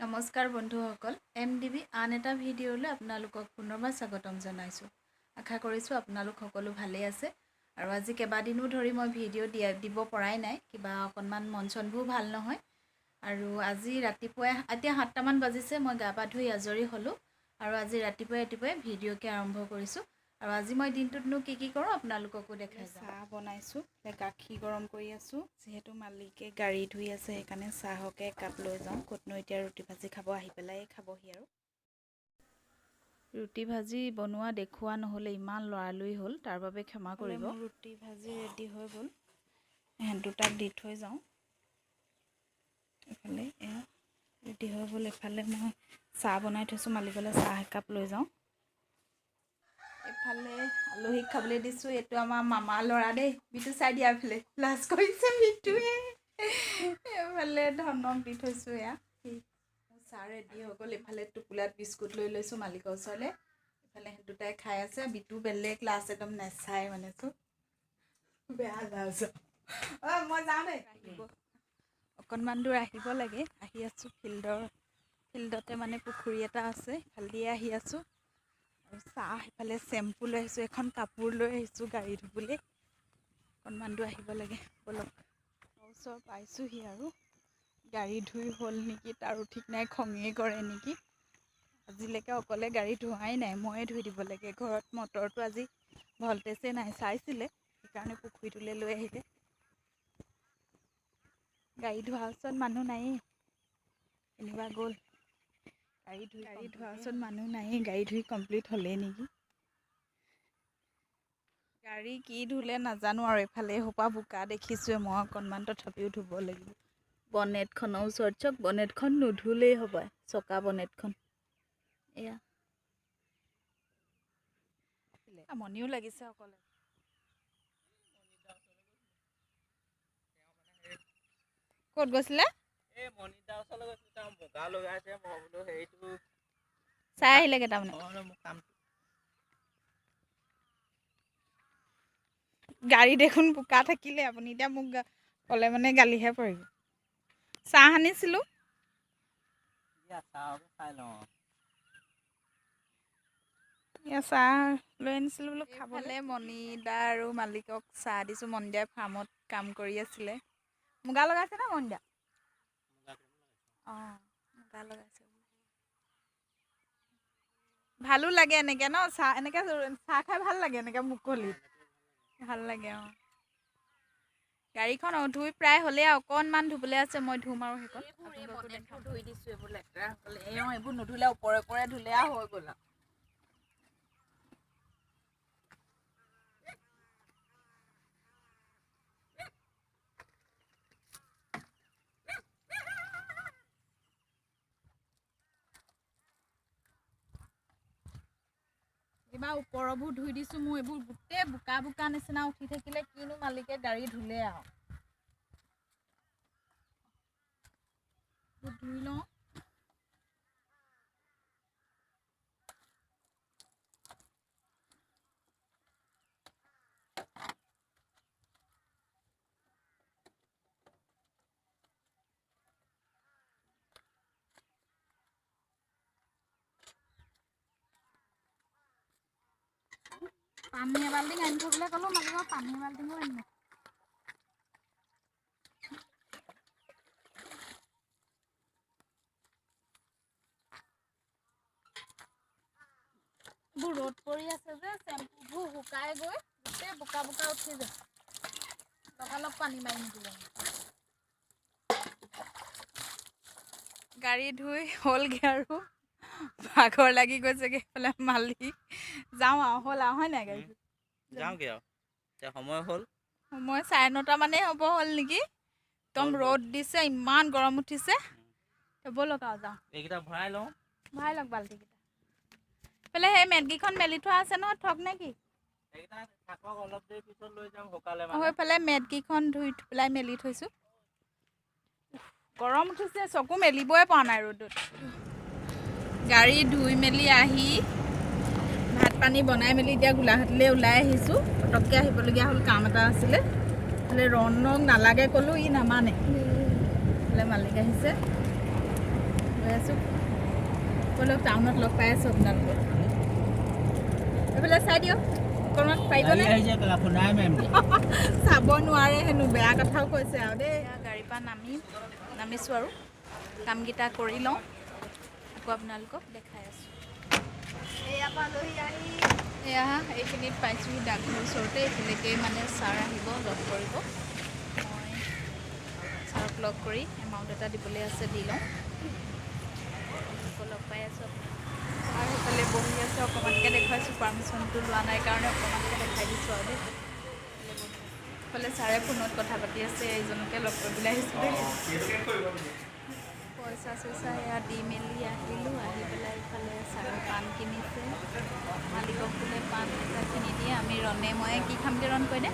নমস্কাৰ বন্ধুসকল, এমডিবি আন এটা ভিডিঅ'লৈ আপোনালোকক পুনৰবাৰ স্বাগতম জনাইছোঁ। আশা কৰিছোঁ আপোনালোক সকলো ভালেই আছে। আৰু আজি কেইবাদিনো ধৰি মই ভিডিঅ' দিব পৰাই নাই, কিবা অকণমান মন চনবোৰ ভাল নহয়। আৰু আজি ৰাতিপুৱাই, এতিয়া 7টামান বাজিছে, মই গা পা ধুই আজৰি হ'লোঁ আৰু আজি ৰাতিপুৱাই ৰাতিপুৱাই ভিডিঅ'কে আৰম্ভ কৰিছোঁ। আৰু আজি মই দিনটোতনো কি কি কৰোঁ আপোনালোককো দেখাই যাম। চাহ বনাইছোঁ, গাখীৰ গৰম কৰি আছোঁ। যিহেতু মালিকে গাড়ী ধুই আছে, সেইকাৰণে চাহকে একাপ লৈ যাওঁ। ক'তনো এতিয়া ৰুটি ভাজি খাব, আহি পেলাই খাবহি। আৰু ৰুটি ভাজি বনোৱা দেখুওৱা নহ'লে, ইমান লৰালৰি হ'ল, তাৰ বাবে ক্ষমা কৰিব। ৰুটি ভাজি ৰেডি হৈ গ'ল, এহেঁত দুটাক দি থৈ যাওঁ। এইফালে এয়া ৰেডি হৈ গ'ল। এইফালে মই চাহ বনাই থৈছোঁ, মালিকলৈ চাহ একাপ লৈ যাওঁ। এইফালে আলহীক খাবলৈ দিছোঁ। এইটো আমাৰ মামা ল'ৰা দেই, বিটু চাই দিয়া, এইফালে লাজ কৰিছে বিটুৱে। এইফালে ধনক দি থৈছোঁ। এয়া চাহ ৰেডি হৈ গ'ল। এইফালে টোপোলাত বিস্কুট লৈ লৈছোঁ মালিকৰ ওচৰলৈ। এইফালে সিহঁত দুটাই খাই আছে। বিটু বেলেগ লাজ, একদম নেচাই মানে চব বেয়া লাজ। অঁ, মই যাওঁ দেই, আহিব অকণমান দূৰ আহিব লাগে। আহি আছোঁ ফিল্ডতে, মানে পুখুৰী এটা আছে, সেইফালেদিয়ে আহি আছোঁ। আৰু চাহ, সেইফালে চেম্পু লৈ আহিছোঁ, এখন কাপোৰ লৈ আহিছোঁ গাড়ী ধুবলৈ। অকণমান দূৰ আহিব লাগে, ব'লক। ওচৰ পাইছোঁহি আৰু গাড়ী ধুই হ'ল নেকি তাৰো ঠিক নাই, খঙেই কৰে নেকি। আজিলৈকে অকলে গাড়ী ধোৱাই নাই, ময়ে ধুই দিব লাগে। ঘৰত মটৰটো আজি ভল্টেজেই নাই, চাইছিলে, সেইকাৰণে পুখুৰীটোলৈ লৈ আহিলে। গাড়ী ধোৱাৰ ওচৰত মানুহ নায়েই, কেনিবা গ'ল। গাড়ী ধোৱাৰ ওচৰত মানুহ নায়েই, গাড়ী ধুই কমপ্লিট হ'লেই নেকি। গাড়ী কি ধুলে নাজানো আৰু। এইফালে এসোপা বোকা দেখিছোঁৱে মই অকণমান, তথাপিও ধুব লাগিব। বনেটখনৰ ওচৰত চাওক, বনেটখন নুধুলেই হ'ব, চকা বনেটখন। এয়া আমনিও লাগিছে অকলে। ক'ত গৈছিলে? চাই আহিলেগে তাৰমানে। গাড়ী দেখোন বোকা থাকিলে, আপুনি এতিয়া মোক ক'লে মানে গালিহে পৰিব। চাহ আনিছিলোঁ। চাহ লৈ আনিছিলোঁ বোলো খাবলৈ। মণিদা আৰু মালিকক চাহ দিছোঁ। মণিদাই ফাৰ্মত কাম কৰি আছিলে। মুগা লগাইছে ন মণিদা? অঁ, মুগা লগাইছে। ভালো লাগে এনেকৈ ন চাহ, এনেকৈ চাহ খাই ভাল লাগে, এনেকৈ মুকলিত ভাল লাগে। অঁ, গাড়ীখন ধুই প্ৰায় হ'লেই, অকণমান ধুবলৈ আছে, মই ধুম আৰু সেইকণ ধুই দিছোঁ। এইবোৰ লেতেৰা হ'লে, এইবোৰ নুধুলে ওপৰে ওপৰে ধুলে আৰু হৈ গ'ল আৰু। এইবাৰ ওপৰবোৰ ধুই দিছোঁ মোৰ, এইবোৰ গোটেই বোকা বোকা নিচিনা উঠি থাকিলে কিনো মালিকে গাড়ী ধুলে আৰু। ধুই লওঁ। পানী এবাল্টিং আনি থ'বলৈ ক'লোঁ মালিকক, পানী এবাল্টিঙো আনি। এইবোৰ ৰ'দ পৰি আছে যে, চেম্পুবোৰ শুকাই গৈ গোটেই বোকা বোকা উঠি যায়। লগালগ পানী মাৰি নিদিলে। গাড়ী ধুই হ'লগৈ আৰু ভাগৰ লাগি গৈছেগৈ। এইফালে মালিক, যাওঁ আৰু, হ'ল আৰু, হয় নাই? গাড়ী যাওঁগৈ আৰু, এতিয়া সময় হ'ল। সময় 9:30 মানেই হ'ব হ'ল নেকি। একদম ৰ'দ দিছে, ইমান গৰম উঠিছে। ব'লক আৰু যাওঁ। এইকেইটা ভৰাই লওঁ। ভৰাই লওক বাল্টিকেইটা। এইফালে সেই মেটকেইখন মেলি থোৱা আছে নহয়, থওক নে কি? সেইফালে মেটকেইখন ধুই পেলাই মেলি থৈছোঁ। গৰম উঠিছে, চকু মেলিবই পৰা নাই ৰ'দত। গাড়ী ধুই মেলি আহি ভাত পানী বনাই মেলি এতিয়া গোলাঘাটলৈ ওলাই আহিছোঁ। পটককৈ আহিবলগীয়া হ'ল, কাম এটা আছিলে। এইফালে ৰণক নালাগে ক'লোঁ, ই নামানে। এইফালে মালিক আহিছে। গৈ আছোঁ। ব'লক, টাউনত লগ পাই আছোঁ আপোনালোকক। এইফালে চাই দিয়ক অকণমান, পাৰিবনে? চাব নোৱাৰে হেনো, বেয়া কথাও কৈছে আৰু দেই। গাড়ীৰ পৰা নামিছোঁ আৰু কামকেইটা কৰি লওঁ, আকৌ আপোনালোকক দেখাই আছোঁ। এয়া এইখিনিত পাইছোঁহি ডাকঘৰ ওচৰতে। এইফালেকে মানে ছাৰ আহিব, লগ কৰিব। মই ছাৰক লগ কৰি এমাউণ্ট এটা দিবলৈ আছে, দি লওঁ। আকৌ লগ পাই আছোঁ। ছাৰ সেইফালে বহি আছে, অকণমানকৈ দেখুৱাইছোঁ। পাৰ্মিশ্যনটো লোৱা নাই কাৰণে অকণমানকৈ দেখাই দিছোঁ আৰু দেই। এইফালে ছাৰে ফোনত কথা পাতি আছে, এইজনকে লগ কৰিবলৈ আহিছোঁ দেই। পইচা চইচা এয়া দি মেলি আহিলোঁ। আহি পেলাই ইফালে ছাৰে পাণ কিনিছে, মালিকক বোলে পাণ এটা কিনি দিয়ে। আমি ৰণে মই কি খামগৈ? ৰণ কৈ দে,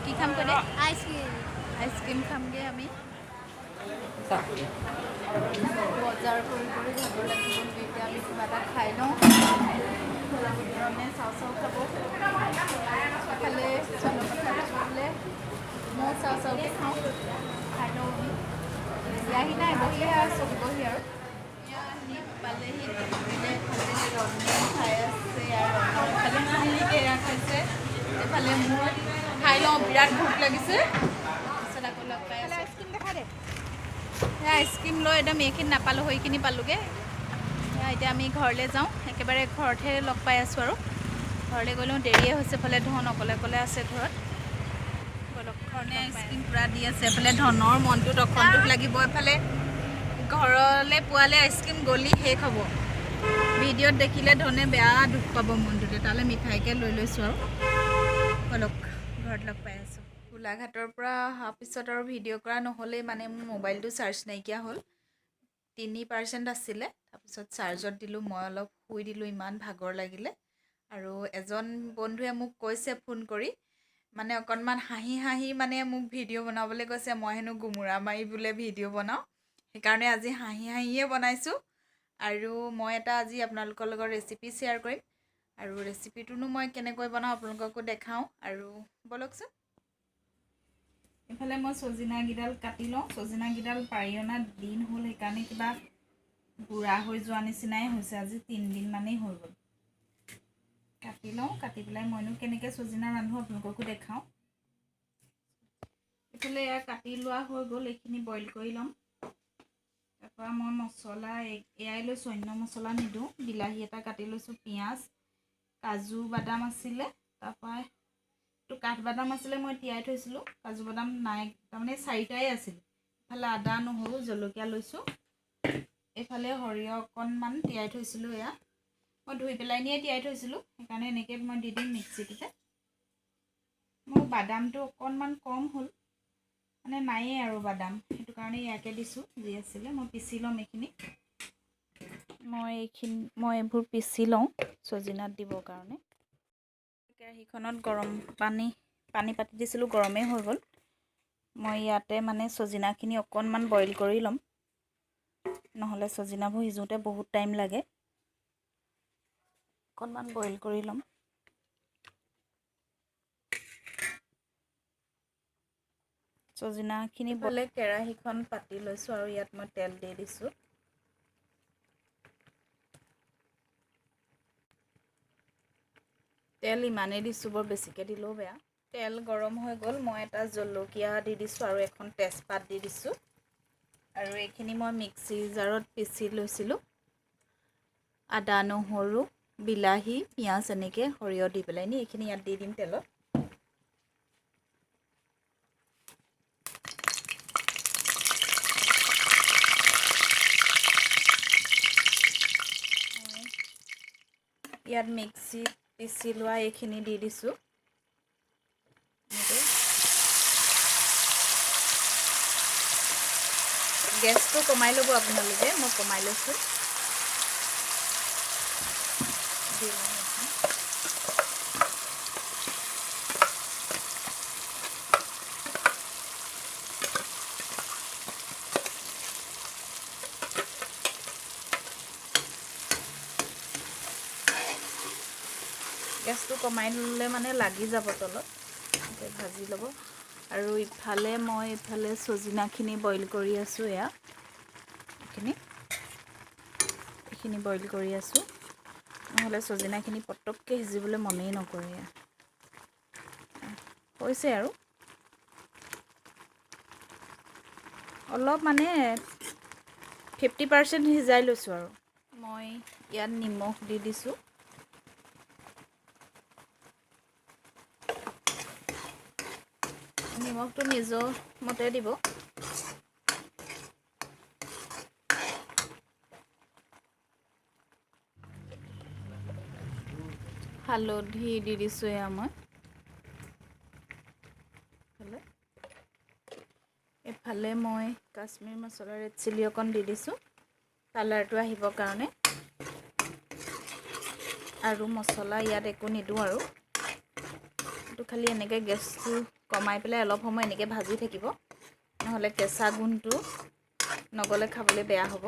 কি খাম কৈ দে? আইচক্ৰীম খামগৈ আমি। বজাৰ কৰি কৰি ভাগৰ লাগি গ'লগৈ। এতিয়া আমি কিবা এটা খাই লওঁ। ৰণে চাও চাও খাব, এফালে বোলে ময়ো চাও চাওকে খাওঁ। খাই লওঁ আমি। দিয়াহি নাই, বহিয়ে আৰু চলিবহি আৰু। আহি পালেহি, এফালে ৰণে খাই আছে আৰু এফালে মালিকে এয়া খাইছে। এইফালে মোৰ খাই লওঁ, বিৰাট ভোক লাগিছে। তাৰপিছত আকৌ লগ পাই আছোঁ। আইচক্ৰীম দেখা দে। সেয়া আইচক্ৰীম লৈ একদম এইখিনি নাপালোঁ, সেইখিনি পালোঁগৈ। সেয়া এতিয়া আমি ঘৰলৈ যাওঁ, একেবাৰে ঘৰতহে লগ পাই আছোঁ আৰু। ঘৰলৈ গ'লেও দেৰিয়ে হৈছে, ফালে ধন অকলে অকলে আছে ঘৰত। ঘৰতে আইচক্ৰীম পূৰা দি আছে। এফালে ধনৰ মনটোত অসন্তোষ লাগিব, এফালে ঘৰলৈ পোৱালে আইচক্ৰীম গলি শেষ হ'ব। ভিডিঅ'ত দেখিলে ধনে বেয়া দুখ পাব মনটোতে। তালৈ মিঠাইকে লৈ লৈছোঁ আৰু। ব'লক, ঘৰত লগ পাই আছোঁ। গোলাঘাটৰ পৰা অহাৰ পিছত আৰু ভিডিঅ' কৰা নহ'লেই, মানে মোৰ মোবাইলটো চাৰ্জ নাইকিয়া হ'ল। 3% আছিলে, তাৰপিছত চাৰ্জত দিলোঁ, মই অলপ শুই দিলোঁ, ইমান ভাগৰ লাগিলে। আৰু এজন বন্ধুৱে মোক কৈছে ফোন কৰি, মানে অকণমান হাঁহি হাঁহি মানে মোক ভিডিঅ' বনাবলৈ কৈছে। মই হেনো গুমোৰা মাৰি বোলে ভিডিঅ' বনাওঁ, সেইকাৰণে আজি হাঁহি হাঁহিয়ে বনাইছোঁ। আৰু মই এটা আজি আপোনালোকৰ লগত ৰেচিপি শ্বেয়াৰ কৰিম, আৰু ৰেচিপিটোনো মই কেনেকৈ বনাওঁ আপোনালোককো দেখাওঁ। আৰু ব'লকচোন। এইফালে মই চজিনাকেইডাল কাটি লওঁ। চজিনাকেইডাল পাৰি অনা দিন হ'ল, সেইকাৰণে কিবা গুড়া হৈ যোৱা নিচিনাই হৈছে। আজি 3 দিনমানেই হৈ গ'ল। কাটি লওঁ, কাটি পেলাই মইনো কেনেকৈ চজিনা ৰান্ধোঁ আপোনালোককো দেখাওঁ। এইফালে এয়া কাটি লোৱা হৈ গ'ল, এইখিনি বইল কৰি ল'ম। তাৰপৰা মই মছলা এয়াই লৈছোঁ, অন্য মছলা নিদিওঁ। বিলাহী এটা কাটি লৈছোঁ, পিঁয়াজ, কাজু বাদাম আছিলে, তাৰপৰা এইটো কাঠবাদাম আছিলে মই তিয়াই থৈছিলোঁ, কাজু বাদাম নাই, তাৰমানে 4টাই আছিল। এইফালে আদা, নহৰু, জলকীয়া লৈছোঁ। এইফালে সৰিয়হ অকণমান তিয়াই থৈছিলোঁ, এয়া মই ধুই পেলাই নিয়ে তিয়াই থৈছিলোঁ, সেইকাৰণে এনেকৈ মই দি দিম মিক্সিটোতে। মোৰ বাদামটো অকণমান কম হ'ল, মানে নায়েই আৰু বাদাম, সেইটো কাৰণে ইয়াকে দিছোঁ যি আছিলে। মই পিচি ল'ম এইখিনি। মই এইবোৰ পিচি লওঁ চজিনাত দিবৰ কাৰণে। কেৰাহীখনত গৰম পানী পাতি দিছিলোঁ, গৰমেই হৈ গ'ল। মই ইয়াতে মানে চজিনাখিনি অকণমান বইল কৰি ল'ম, নহ'লে চজিনাবোৰ সিজোঁতে বহুত টাইম লাগে। অকণমান বইল কৰি ল'ম। চজিনাখিনি বোলে কেৰাহীখন পাতি লৈছোঁ আৰু ইয়াত মই তেল দি দিছোঁ। তেল ইমানেই দিছোঁ, বৰ বেছিকৈ দিলেও বেয়া। তেল গৰম হৈ গ'ল, মই এটা জলকীয়া দি দিছোঁ আৰু এখন তেজপাত দি দিছোঁ। আৰু এইখিনি মই মিক্সি জাৰত পিচি লৈছিলোঁ, আদা, নহৰু, বিলাহী, পিঁয়াজ এনেকৈ সৰিয়হ দি পেলাই নি এইখিনি ইয়াত দি দিম তেলত। ইয়াত মিক্সিত পিচি লোৱা এইখিনি দি দিছোঁ। গেছটো কমাই ল'ব আপোনালোকে, মই কমাই লৈছোঁ। দি লওঁ। গেছটো কমাই ল'লে মানে লাগি যাব তলত, ভাজি ল'ব। আৰু ইফালে মই ইফালে চজিনাখিনি বইল কৰি আছোঁ। এয়া এইখিনি এইখিনি বইল কৰি আছোঁ, নহ'লে চজিনাখিনি পটককৈ সিজিবলৈ মনেই নকৰে। হৈছে আৰু অলপ মানে 50% সিজাই লৈছোঁ আৰু। মই ইয়াত নিমখ দি দিছোঁ। নিমখটো নিজৰ মতে দিব। হালধি দি দিছোঁ এয়া মই। এফালে মই কাশ্মীৰ মছলা ৰেড চিলি অকণ দি দিছোঁ কালাৰটো আহিবৰ কাৰণে। আৰু মছলা ইয়াত একো নিদিওঁ আৰু, এইটো খালি এনেকৈ গেছটো কমাই পেলাই অলপ সময় এনেকৈ ভাজি থাকিব, নহ'লে কেঁচা গোন্ধটো নগ'লে খাবলৈ বেয়া হ'ব।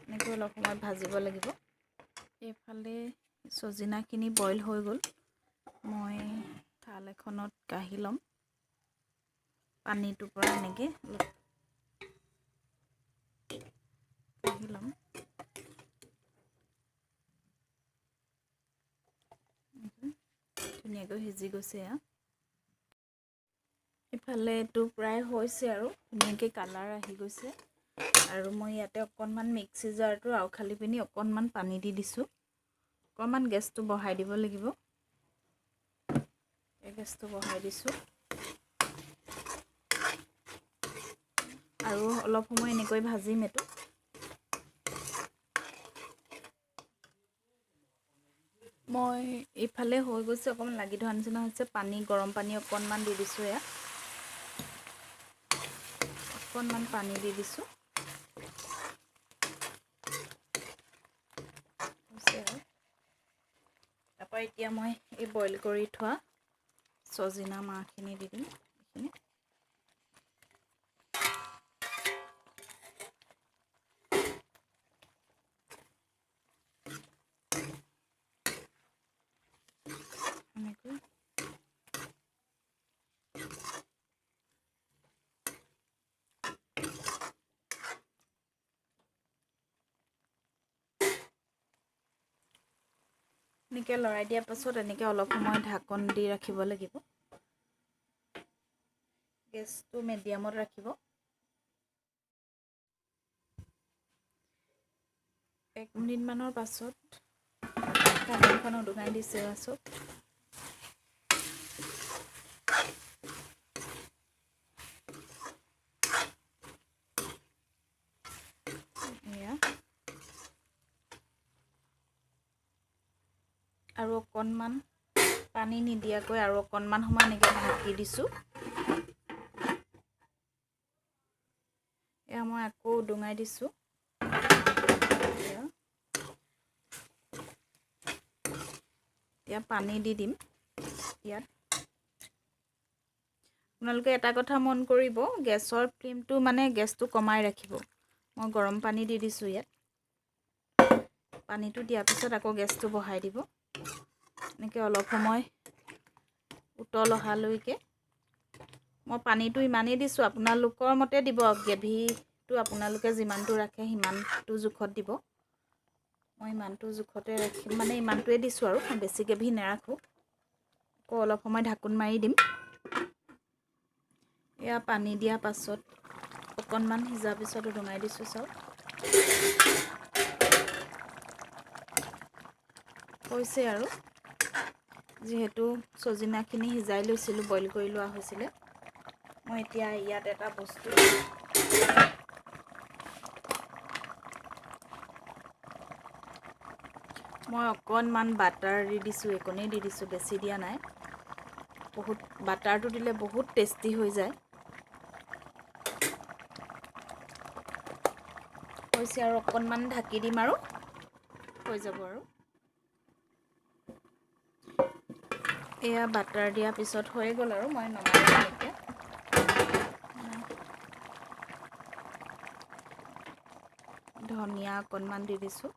এনেকৈ অলপ সময় ভাজিব লাগিব। এইফালে চজিনাখিনি বইল হৈ গ'ল। মই থাল এখনত কাঢ়ি ল'ম পানীটোৰ পৰা, এনেকৈ অলপ কাঢ়ি ল'ম। ধুনীয়াকৈ সিজি গৈছে এয়া। ইফালে এইটো প্ৰায় হৈছে আৰু ধুনীয়াকৈ কালাৰ আহি গৈছে। আৰু মই ইয়াতে অকণমান মিক্সি জাৰটো আওখালি পিনি অকণমান পানী দি দিছোঁ। অকণমান গেছটো বঢ়াই দিব লাগিব। এই গেছটো বঢ়াই দিছোঁ আৰু অলপ সময় এনেকৈ ভাজিম এইটো। মই এইফালে হৈ গৈছে, অকণমান লাগি ধৰা নিচিনা হৈছে। পানী, গৰম পানী অকণমান দি দিছোঁ এয়া। অকণমান পানী দি দিছোঁ। তাৰপৰা এতিয়া মই এই বইল কৰি থোৱা চজিনা মাহখিনি দি দিম এইখিনি। এনেকৈ এনেকৈ লৰাই দিয়াৰ পাছত এনেকৈ অলপ সময় ঢাকন দি ৰাখিব লাগিব। গেছটো মিডিয়ামত ৰাখিব। 1 মিনিটমানৰ পাছত ঢাকনখন উদঙাই দিছে পাছত। এয়া আৰু অকণমান পানী নিদিয়াকৈ আৰু অকণমান সময় এনেকৈ ঢাকি দিছোঁ। এয়া মই আকৌ উদঙাই দিছোঁ। এতিয়া পানী দি দিম ইয়াত। আপোনালোকে এটা কথা মন কৰিব, গেছৰ ফ্লেমটো মানে গেছটো কমাই ৰাখিব। মই গৰম পানী দি দিছোঁ ইয়াত। পানীটো দিয়াৰ পিছত আকৌ গেছটো বঢ়াই দিব। এনেকৈ অলপ সময় উতল অহালৈকে। মই পানীটো ইমানেই দিছোঁ, আপোনালোকৰ মতে দিব। গ্ৰেভিটো আপোনালোকে যিমানটো ৰাখে সিমানটো জোখত দিব। মই ইমানটো জোখতে ৰাখিম, মানে ইমানটোৱে দিছোঁ আৰু বেছি গ্ৰেভি নাৰাখোঁ। আকৌ অলপ সময় ঢাকোন মাৰি দিম। এয়া পানী দিয়াৰ পাছত অকণমান সিজাৰ পিছত উদঙাই দিছোঁ চাওক। হৈছে আৰু, যিহেতু চজিনাখিনি সিজাই লৈছিলোঁ, বইল কৰি লোৱা হৈছিলে। মই এতিয়া ইয়াত এটা বস্তু মই অকণমান বাটাৰ দি দিছোঁ, এইকণেই দি দিছোঁ, বেছি দিয়া নাই। বহুত বাটাৰটো দিলে বহুত টেষ্টি হৈ যায়। হৈছে আৰু অকণমান ঢাকি দিম আৰু হৈ যাব আৰু। এয়া বাটাৰ দিয়াৰ পিছত হৈ গ'ল আৰু মই নমাই দিম এতিয়া। ধনিয়া অকণমান দি দিছোঁ।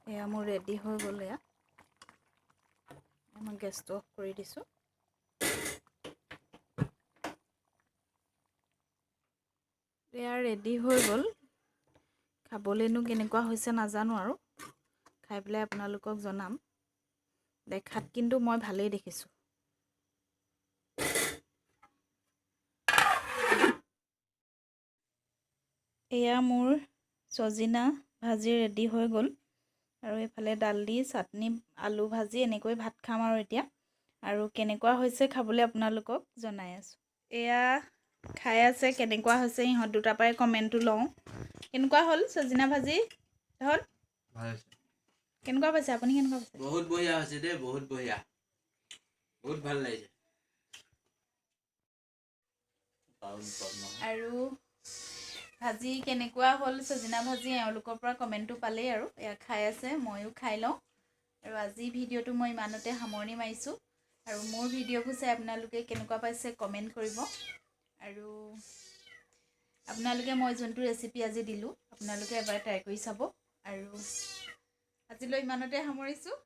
এয়া মোৰ ৰেডি হৈ গ'ল। এয়া মই গেছটো অফ কৰি দিছোঁ। এয়া ৰেডি হৈ গ'ল। খাবলৈনো কেনেকুৱা হৈছে নাজানো আৰু, খাই পেলাই আপোনালোকক জনাম। দেখাত কিন্তু মই ভালেই দেখিছোঁ। এয়া মোৰ ছজিনা ভাজি ৰেডি হৈ গ'ল। আৰু এইফালে দালি, চাটনি, আলু ভাজি এনেকৈ ভাত খাম আৰু এতিয়া। আৰু কেনেকুৱা হৈছে খাবলৈ আপোনালোকক জনাই আছোঁ। এয়া খাই আছে, কেনেকুৱা হৈছে ইহঁত দুটাৰ পৰাই কমেণ্টটো লওঁ। কেনেকুৱা হ'ল ছজিনা ভাজি ধন? কেনেকুৱা পাইছে আপুনি? কেনেকুৱা পাইছে? বহুত বঢ়িয়া হৈছে দেই, বহুত বঢ়িয়া, বহুত ভাল লাগিছে। আৰু ভাজি কেনেকুৱা হ'ল ছজিনা ভাজি এওঁলোকৰ পৰা কমেণ্টটো পালেই আৰু। এয়া খাই আছে, ময়ো খাই লওঁ। আৰু আজি ভিডিঅ'টো মই ইমানতে সামৰণি মাৰিছোঁ। আৰু মোৰ ভিডিঅ'বোৰ চাই আপোনালোকে কেনেকুৱা পাইছে কমেণ্ট কৰিব। আৰু আপোনালোকে মই যোনটো ৰেচিপি আজি দিলোঁ আপোনালোকে এবাৰ ট্ৰাই কৰি চাব। আৰু আজিলৈ ইমানতে সামৰিছোঁ।